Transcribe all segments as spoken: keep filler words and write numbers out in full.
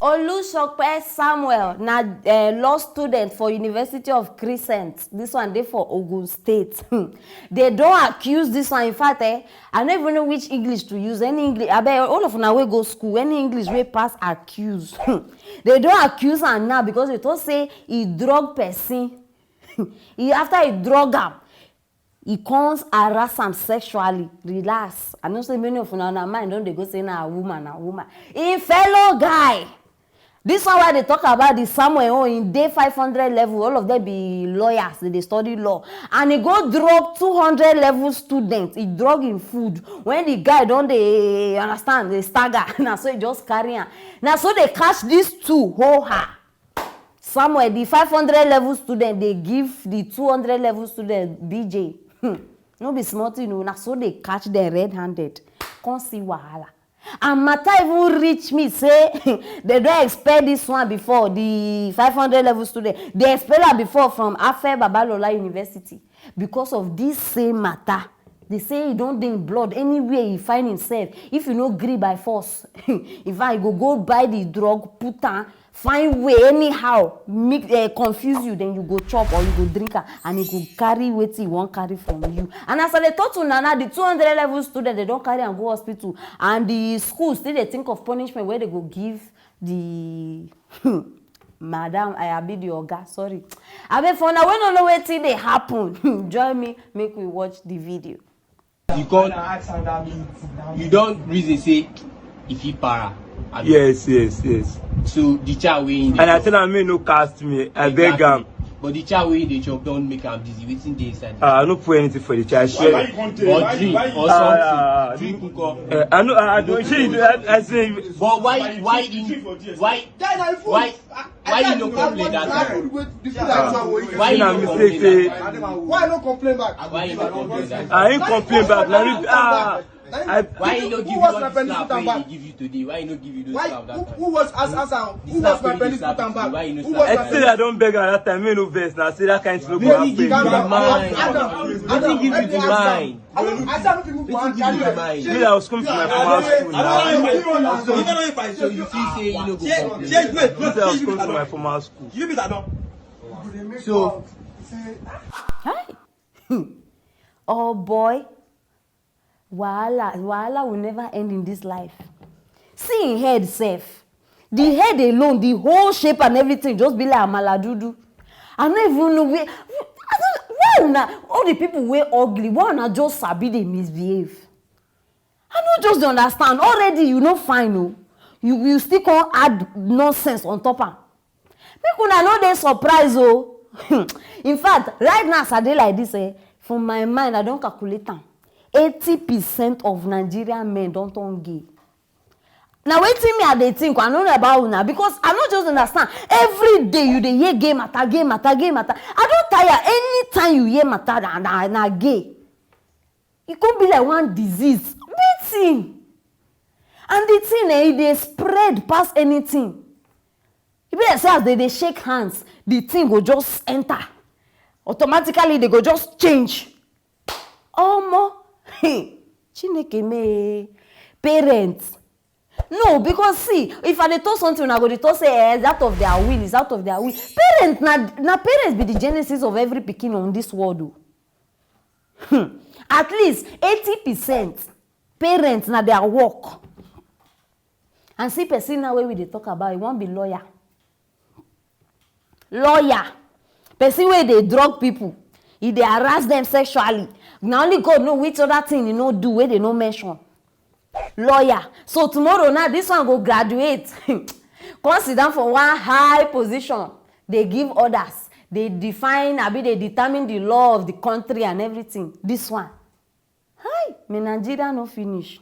Olusope Samuel na uh, law student for University of Crescent. This one dey for Ogun State. They don accuse this one. In fact, eh, I no even know which English to use. Any English, abeg, all of una wey go school, any English wey pass accuse. They don accuse am now because they talk say e drug person. He after he drug am, he comes harass am sexually. Relax. I know say many of una, una mind don dey go say na woman, na woman. Im fellow guy. This one wey I dey talk about, the Samuel own, im dey five hundred level. All of them be lawyers, they dey study law. And he go drug two hundred level students. He drug im food. When the guy don dey, understand, dey stagger, na so he just carry am. Na so they catch these two, ho ha. Samuel, the five hundred level student, dey give the two hundred level student B J. Hmm. No be small thing o, na so they catch them red-handed. Come see wahala. And matter even reach me say they don expel this one before, the five hundred level student. They expel am before from Afe Babalola University because of this same matter. They say e don dey in blood. Anywhere he find himself, if you no gree by force, in fact, you go go buy the drug, put am, find way, anyhow, make, eh, confuse you, then you go chop or you go drink am, and he go carry wetin he wan carry from you. And as I dey talk to una now, the two hundred level student, they don carry am go hospital, and the school still dey think of punishment wey they go give the madam, I abi the oga, sorry. Abeg, for una wey no know wetin dey happen, join me, make we watch the video. You come, you don reason say if he para. Abi? Yes, yes, yes. So the child wey he dey And I chop, tell am make no cast me. I beg am. Exactly. But the child wey he dey chop don make am dizzy. Wetin dey inside? Ah, I no put anything for the child. Why, why you come take? Or why, drink why you or something. Ah, drink nko. Eh, I know. I, I don't. She, I, I say. But why? Why? Why? Why? Why you no complain that time? Why you no complain that time? Why no complain back? Why you no complain that time? I ain't complain back. Now, ah, I, why you no give you all the slap wey he give you today? Why you no give you those slap that time? Who was as as who was my friend put am back? Who was I say I don't beg at that time. Me no vex. Now say that kind of thing no go happen. Wetin give you the mind? Wetin give you the mind? I don't, I don't people go and carry you. Me, I was coming to my former school now. So you feel say you no go complain? Me, I was coming to my former school. You be that. So, hi. Oh boy, wahala, wahala will never end in this life. See him head sef. The head alone, the whole shape and everything just be like amala dudu. I no even know where, I don't, why una, all the people wey ugly, why una just sabi dey misbehave? I no just dey understand. Already you no fine o. You, you still come add nonsense on top am. Make una no dey surprise o. In fact, right now as I dey like this, eh, for my mind, I don calculate am. Eighty percent of Nigerian men don turn gay. Na wetin me I dey think, I no know about una, because I no just understand. Every day you dey hear gay matter, gay matter, gay matter. I don tire. Anytime you hear matter, na, na, na gay. E come be like one disease. Wetin? And the thing, eh, e dey spread pass anything. E be like say as they dey shake hands, the thing go just enter. Automatically, they go just change. Omo, hey, Chineke me, parents. No, because see, if I dey talk something, I go dey talk say, eh, it's out of their will, it's out of their will. Parents, na, na parents be the genesis of every pikin on this world o. Hmm. At least eighty percent parents na their work. And see person now wey we dey talk about, he wan be lawyer. Lawyer, person wey dey drug people, he dey harass them sexually. Na only God know which other thing he no do wey they no mention. Lawyer. So tomorrow now, this one go graduate, come sit down for one high position, dey give orders, dey define, abi dey determine the law of the country and everything. This one. Hi, may Nigeria no finish.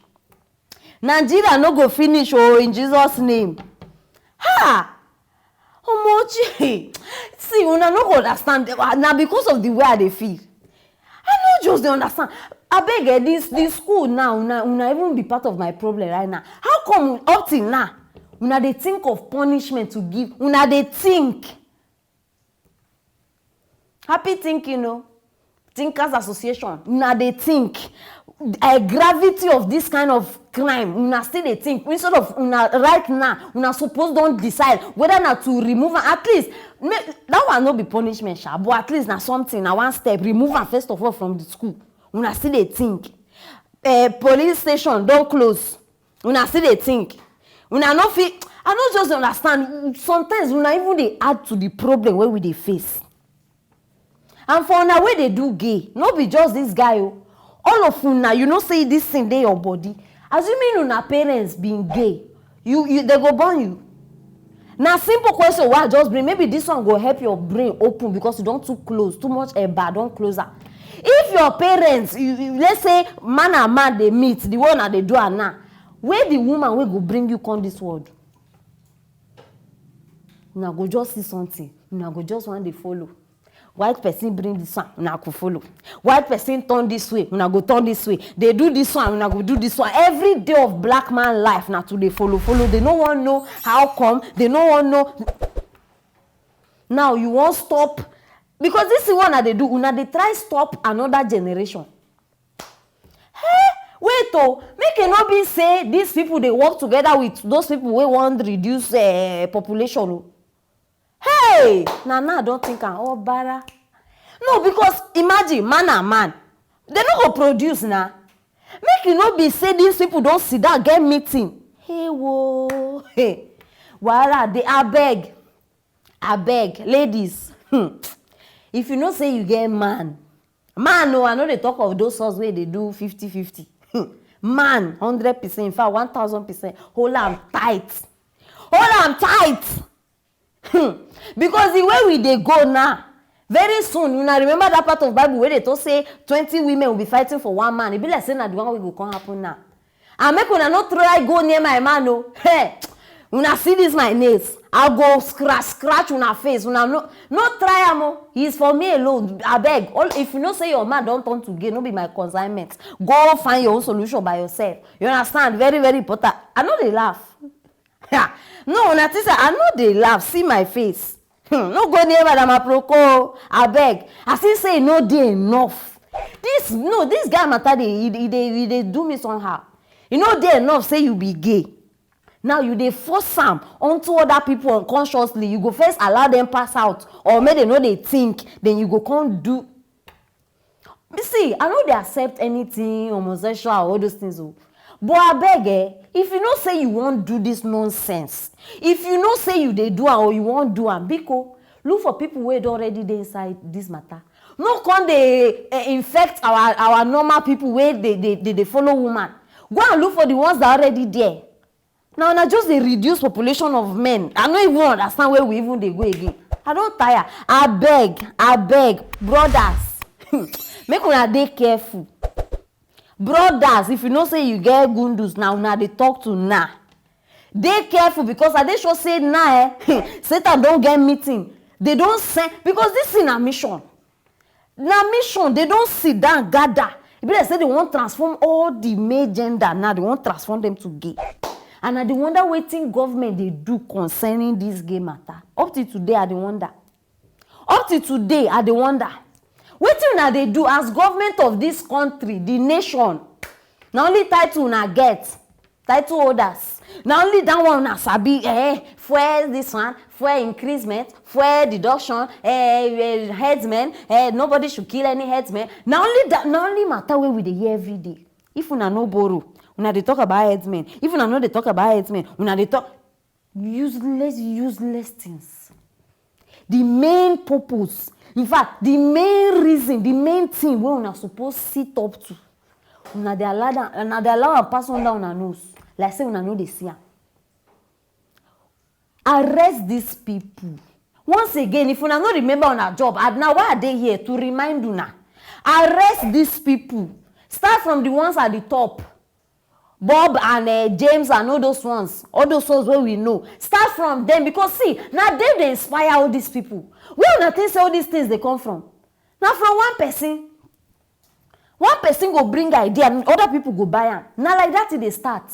Nigeria no go finish o, in Jesus name. Ha! Omo, chi-, see, una no go understand. Na because of the way I dey feel. I no just dey understand. Abeg, eh, this, this school now, una, una even be part of my problem right now. How come up till now, una dey think of punishment to give? Una dey think. Happy thinking o. Thinkers Association, una dey think. A gravity of this kind of crime, una still dey think. Instead of una right now, una suppose don decide whether na to remove am. At least make that one no be punishment sha, but at least na something, na one step. Remove am first of all from the school. Una still dey think. Eh, police station don close. Una still dey think. Una no fit, I no just dey understand. Sometimes una even dey add to the problem wey we dey face. And for una wey dey do gay, no be just this guy o. All of una, you know say this thing dey your body. Assuming una parents been gay, you, you, they go born you. Na simple question wey I just bring. Maybe this one go help your brain open because you don too close, too much eba don close am. If your parents, you, you, let's say man and man dey meet, the way una dey do am now, where the woman wey go bring you come this world? Una go just see something, una go just wan dey follow. White person bring this one, una go follow. White person turn this way, una go turn this way. They do this one, una go do this one. Every day of black man life na to dey follow, follow. They no wan know how come. They no wan know. Now you wan stop, because this thing wey una dey do, una dey try stop another generation. Hey, wait o, make e no be say these people dey work together with those people wey wan reduce eh, population o. Hey, na now I don think am, Obara. No, because imagine, man and man, they no go produce na. Make e no be say these people don sit down get meeting. Hey wo, hey, wahala dey, abeg, abeg, ladies. Hmm. If you know say you get man, man o, I no dey talk of those ones wey dey do fifty fifty. Hmm. Man, hundred percent, in fact, one thousand percent, hold am tight. Hold am tight. Hmm. Because the way we dey go now, very soon, una remember that part of Bible wey dey talk say twenty women will be fighting for one man. E be like say na the one wey go come happen now. And make una no try go near my man o. Hey, una see this my nails, I go scratch, scratch una face. Una no, no try am o. He is for me alone. Abeg, all, if you know say your man don turn to gay, no be my consignment. Go find your own solution by yourself. You understand? Very, very important. I no dey laugh. Ha! No, una think say I no dey laugh. See my face. Hmm, no go near Madam Aproko o, abeg. I see say e no dey enough. This, no, this guy matter dey, e dey, e dey, e dey do me somehow. E no dey enough say you be gay. Now you dey force am onto other people unconsciously. You go first allow them pass out, or make they no dey think, then you go come do. You see, I no dey accept anything homosexual or all those things o. But abeg, eh, if you know say you wan do this nonsense, if you know say you dey do am or you wan do am, biko, look for people wey don already dey inside this matter. No come dey eh, infect our, our normal people wey dey, dey, dey, dey follow woman. Go and look for the ones that already there. Now, na just dey reduce population of men. I no even understand where we even dey go again. I don tire. Abeg, abeg, brothers. Make una dey careful. Brothers, if you know say you get gundus, na una dey talk to now. Dey careful, because I dey sure say now, eh, Satan don get meeting. They don send, because this thing na mission. Na mission. They don sit down, gather. E be like say they wan transform all the male gender now. They wan transform them to gay. And I dey wonder wetin government dey do concerning this gay matter. Up till today, I dey wonder. Up till today, I dey wonder. Wetin una dey do as government of this country, the nation? Na only title una get, title holders. Na only that one una sabi, eh, fuel this one, fuel increment, fuel deduction, eh, eh, herdsmen, eh, nobody should kill any herdsmen. Na only that, na only matter wey we dey hear every day. If una no borrow, una dey talk about herdsmen. If una no dey talk about herdsmen, una dey talk useless, useless things. The main purpose, in fact, the main reason, the main thing wey una suppose sit up to, una dey allow am, una dey allow am pass under una nose, like say una no dey see am. Arrest these people. Once again, if una no remember una job, and na why I dey here to remind una, arrest these people. Start from the ones at the top. Bob and eh, James and all those ones, all those ones wey we know. Start from them, because see, na them dey inspire all these people. Where una think say all these things dey come from? Na from one person. One person go bring idea, and other people go buy am. Na like that e dey start.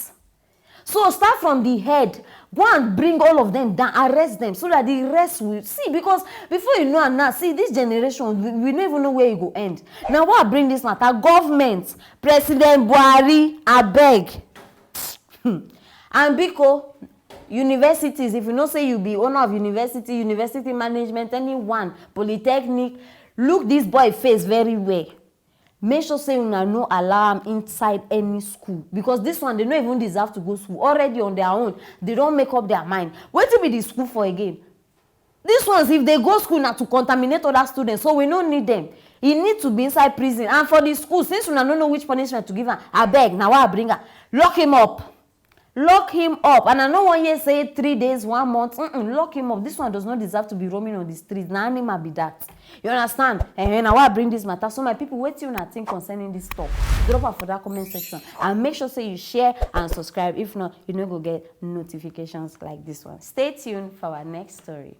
So start from the head, go and bring all of them down, arrest them, so that the rest will see. Because before you know am now, see, this generation, we, we no even know where e go end. Na why I bring this matter. Government, President Buhari, abeg, And biko, universities, if you know say you be owner of university, university management, anyone, polytechnic, look this boy face very well. Make sure say una no allow am inside any school, because this one, they no even deserve to go school. Already on their own, they don make up their mind. Wetin be the school for again? These ones, if they go school, na to contaminate other students, so we no need them. He need to be inside prison. And for the school, since una no know which punishment to give am, abeg, na why I bring am. Lock him up. Lock him up. And I no wan hear say three days, one month. Mm-mm, lock him up. This one does not deserve to be roaming on the streets. Na animal be that. You understand? Eh, na why I bring this matter. So my people, wetin una think concerning this talk? Drop am for that comment section. And make sure say you share and subscribe. If not, you no go get notifications like this one. Stay tuned for our next story.